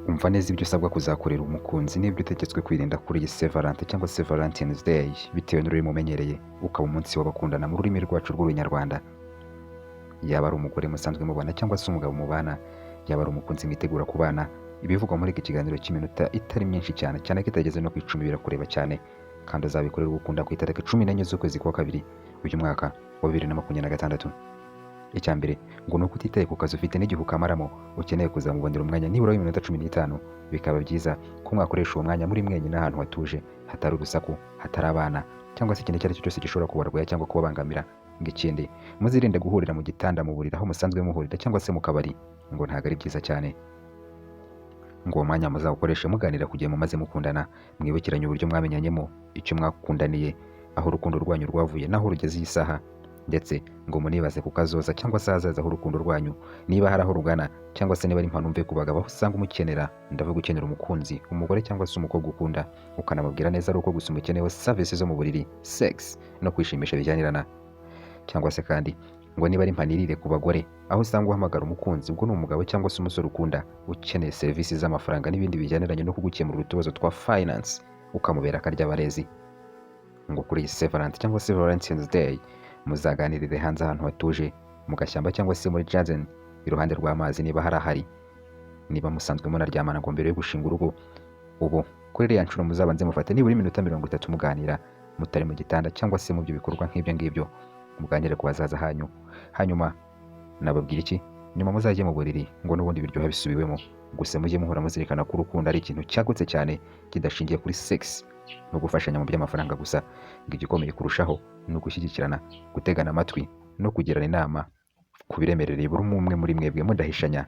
Umva neza ibyo usabwa kuzakorera umukunzi n'ibyo utegetswe kwirinda kuri iyi Saint Valentin cyangwa se Valentine's Day, bitewe n'ururimi umenyereye, ukaba umunsi w'abakundana mu rurimi rwacu rw'Urunyarwanda. Yaba ari umugore musanzwe mubana cyangwa se umugabo mubana, yaba ari umukunzi mwitegura kubana, ibivugwa muri iki kiganiro cy'iminota itari myinshi cyane cyane ko itageze no ku 10 birakureba cyane, kandi uzabikorera ugukunda ku itariki 14 z'ukwezi kwa kabiri uyu mwaka wa 2026. Icya mbere ngo ni uko utitaye ku kazi ufite n'igihe ukamaramo, ukeneye kuzamubonera umwanya nibura w'iminota 15. Bikaba byiza ko mwakoresha uwo mwanya muri mwenyine, ahantu hatuje, hatari urusaku, hatari abana cyangwa se ikintu icyo ari cyo cyose gishobora kubarwanya cyangwa kubabangamira. Ngo ikindi, muzirinde guhurira mu gitanda, mu buriri aho musanzwe muhurira, cyangwa se mu kabari, ngo ntabwo ari byiza cyane. Ngo uwo mwanya muzawukoreshe muganira ku gihe mumaze mukundana, mwibukiranye uburyo mwamenyanyemo, icyo mwakundaniye, aho urukundo rwanyu rwavuye n'aho rugeze iyi saha, ndetse ngo munibaze ku kazoza cyangwa se ahazaza h'urukundo rwanyu, niba hari aho rugana, cyangwa se niba ari impano mve ku bagabo, aho usanga umukenera, ndavuga ukenera umukunzi, umugore cyangwa se umukobwa ukunda, ukanamubwira neza ari uko gusa umukeneyeho service zo mu buriri, sex no kwishimisha bijyanirana. Cyangwa se kandi ngo niba ari impanirire ku bagore, aho usanga uhamagara umukunzi, ubwo ni umugabo cyangwa se umusore ukunda, ukeneye serivisi z'amafaranga n'ibindi bijyaniranye no kugukemurira utubazo twa finance, ukamubera akaryabarezi. Ngo kuri iyi Saint Valentin cyangwa se Valentine's Day muzaganirire hanze, ahantu hatuje, mu gashyamba cyangwa se muri garden, iruhande rw'amazi niba hari ahari. Niba musanzwe munaryamana, ngo mbere yo gushinga urugo, ubu kuri iriya nshuro muzabanze mufate nibura iminota 30 muganira, mutari mu gitanda cyangwa se mu byo bikorwa nk'ibyo ngibyo, muganire ku hazaza hanyu. Hanyuma nababwira iki? Nyuma muzajye mu buriri, ngo n'ubundi biryoha bisubiwemo. Gusa mujye muhora muzirikana ko urukundo ari ikintu cyagutse cyane, kidashingiye kuri sex no gufashanya mu by'amafaranga gusa. Ngo igikomeye kurushaho ni ugushyigikirana, gutegana amatwi no kugirana inama ku biremerereye buri umwe umwe muri mwebwe, mudahishanya.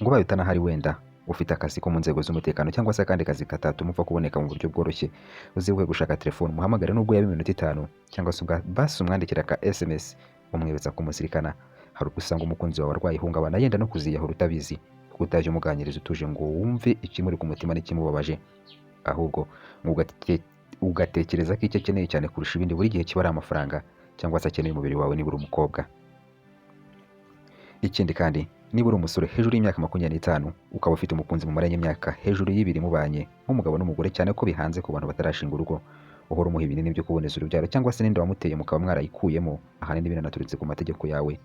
Ngo ubaye utanahari, wenda ufite akazi ko mu nzego z'umutekano cyangwa se akandi kazi katatuma upfa kuboneka mu buryo bworoshye, uzibuke gushaka telefone umuhamagare, nubwo yaba iminota 5, cyangwa se basi umwandikira ka SMS umwibutsa kumuzirikana. Hari ubwo usanga umukunzi wawe arwaye ihungabana, yenda no kuziyahura utabizi, kuko utajya umuganiriza utuje ngo wumve ikimuri ku mutima n'ikimubabaje, ahubwo ngo ugatekereza ko icyo akeneye cyane kurusha ibindi buri gihe kiba ari amafaranga, cyangwa se akeneye umubiri wawe niba uri umukobwa. Ikindi kandi, niba uri umusore hejuru y'imyaka 25, ukaba ufite umukunzi mumaranye imyaka hejuru y'ibiri mubanye nk'umugabo n'umugore, cyane ko bihanze ku bantu batarashinga urugo, uhora umuha ibinini byo kuboneza urubyaro cyangwa se n'inda wamuteye mukaba mwarayikuyemo, ahanini binanaturutse ku mategeko yawe,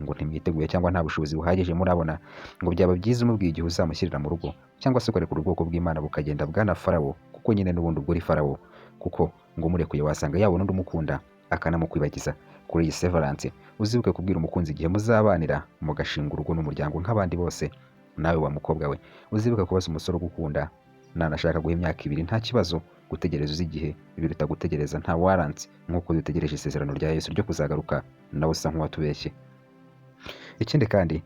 ngo ntimwiteguye cyangwa nta bushobozi buhagije murabona, ngo byaba byiza umubwiye igihe uzamushyirira mu rugo, cyangwa se ukarekura ubwoko bw'Imana bukagenda bwana Farawo, kuko nyine n'ubundi ubwo uri Farawo, kuko ngo umurekuye wasanga yabona undi umukunda akanamukwibagiza. Kuri iyi Saint Valentin uzibuke kubwira umukunzi igihe muzabanira mugashinga urugo n'umuryango nk'abandi bose. Nawe wa mukobwa we, uzibuke kubaza umusore ugukunda, nanashaka guha imyaka 2 nta kibazo. Gutegereza uzi igihe biruta gutegereza nta warranty, nk'uko dutegereje isezerano rya Yesu ryo kuzagaruka, nawe usa nk'uwatubeshye. Ikindi kandi,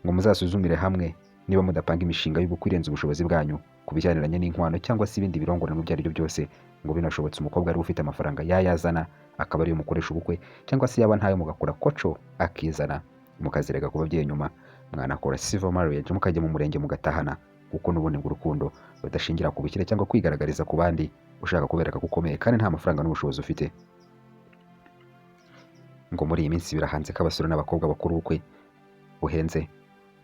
ngo muzasuzumire hamwe niba mudapanga imishinga y'ubukwe irenze ubushobozi bwanyu ku bijyaniranye n'inkwano cyangwa se ibindi birongorano ibyo ari byo byose. Ngo binashobotse, umukobwa ari ufite amafaranga yayazana akaba ariyo mukoresha ubukwe, cyangwa se yaba ntayo mugakora koco akizana, mukazirega ku babyeyi. Nyuma mwanakora civil marriage, mukajya mu murenge mugatahana, kuko n'ubundi ngo urukundo rudashingira ku bukire cyangwa kwigaragariza ku bandi ushaka kubereka ko ukomeye kandi nta mafaranga n'ubushobozi ufite. Ngo muri iyi minsi birahanze ko abasore n'abakobwa bakora ubukwe buhenze,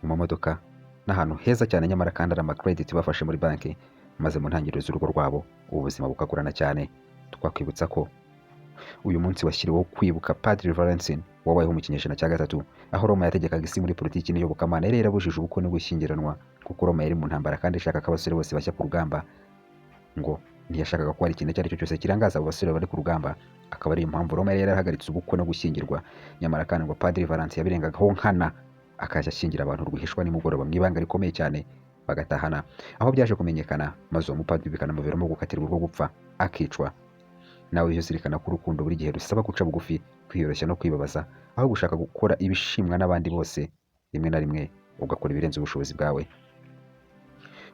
mu mamodoka n'ahantu heza cyane, nyamara kandi ari amacredit bafashe muri banki, maze mu ntangiriro z'urugo rwabo ubu buzima bukagorana cyane. Twakwibutsa ko uyu munsi washyiriweho kwibuka Padiri Valentin wabayeho mu kinyejana cya gatatu, aho Roma yategekaga isi muri politiki n'iyobokamana yari yarabujije ubukwe no gushyingiranwa, kuko Roma yari mu ntambara kandi ishaka ko abasore bose bajya ku rugamba. Ngo ntiyashakaga ko hari ikintu icyo ari cyo cyose kirangaza abo basore bari ku rugamba, akaba ariyo mpamvu Roma yari yarahagaritse ubukwe no gushyingirwa. Nyamara kandi ngo Padiri Valentin yabirengagaho nkana, akajya ashyingira abantu rwihishwa nimugoroba mu ibanga rikomeye cyane, bagatahana, aho byaje kumenyekana, maze uwo mupadiri bikanamuviramo gukatirwa urwo gupfa, akicwa. Nawe ujye uzirikana ko urukundo buri gihe rusaba guca bugufi, kwiyoroshya no kwibabaza, aho gushaka gukora ibishimwa n'abandi bose, rimwe na rimwe ugakora ibirenze ubushobozi bwawe.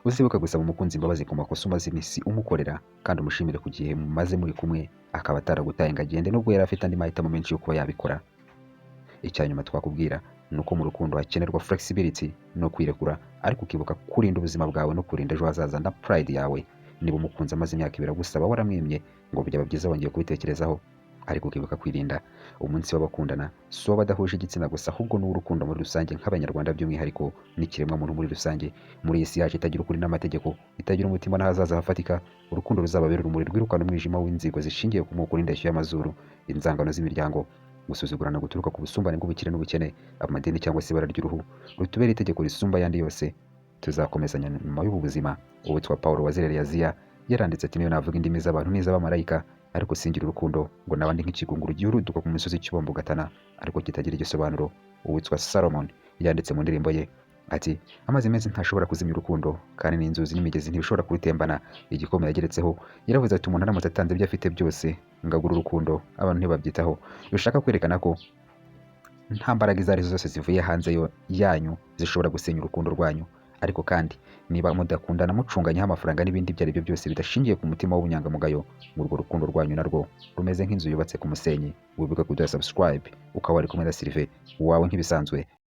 Uzibuka gusaba umukunzi imbabazi ku makosa umaze iminsi umukorera, kandi umushimire ku gihe mumaze muri kumwe, akaba ataragutaye ngo agende, nubwo yari afite andi mahitamo menshi yo kuba yabikora. Icya nyuma twakubwira ni uko mu rukundo hakenerwa flexibility no kwirekura, ariko ukibuka kurinda ubuzima bwawe no kurinda ejo hazaza na pride yawe. Niba umukunzi amaze imyaka 2 agusaba waramwimye, ngo byaba byiza wongeye kubitekerezaho. Ariko ukibuka kwirinda. Umunsi w'abakundana si uw'abadahuje igitsina gusa, ahubwo ni uw'urukundo muri rusange nk'Abanyarwanda, by'umwihariko n'ikiremwamuntu muri rusange. Muri iyi si yacu itagira ukuri n'amategeko, itagira umutima n'ahazaza hafatika, urukundo ruzababera urumuri rwirukana umwijima w'inzigo zishingiye ku moko n'indeshyo y'amazuru, inzangano z'imiryango, gusuzugurana guturuka ku busumbane bw'ubukire n'ubukene, amadini cyangwa se ibara ry'uruhu. Rutubere itegeko risumba ayandi yose tuzakomezanya nyuma y'ubu buzima. Uwitwa Paul wazerereye Aziya yaranditse ati: "Niyo navuga indimi z'abantu n'iz'abamarayika, ariko singira urukundo, ngo naba ndi nk'ikigunguru gihuruduka ku misozi cyubombogatana, ariko kitagira igisobanuro." Uwitwa Salomon yanditse mu ndirimbo ye ati: "Amazi meza ntashobora kuzimya urukundo, kandi n'inzuzi n'imigezi ntibishobora kurutembana." Igikomeye yageretseho, yaravuze ati: "Umuntu aramutse atanze ibyo afite byose ngo agure urukundo, abantu ntibabyitaho." Bishaka kwerekana ko nta mbaraga izo ari zo zose zivuye hanze yanyu zishobora gusenya urukundo rwanyu. Ariko kandi niba mudakundana, mucunganyaho amafaranga n'ibindi ibyo ari byo byose bidashingiye ku mutima w'ubunyangamugayo, ngo urwo rukundo rwanyu narwo rumeze nk'inzu yubatse ku musenyi. Wibuke kuduha subscribe, ukaba wari kumwe na Sylvain wawe nk'ibisanzwe.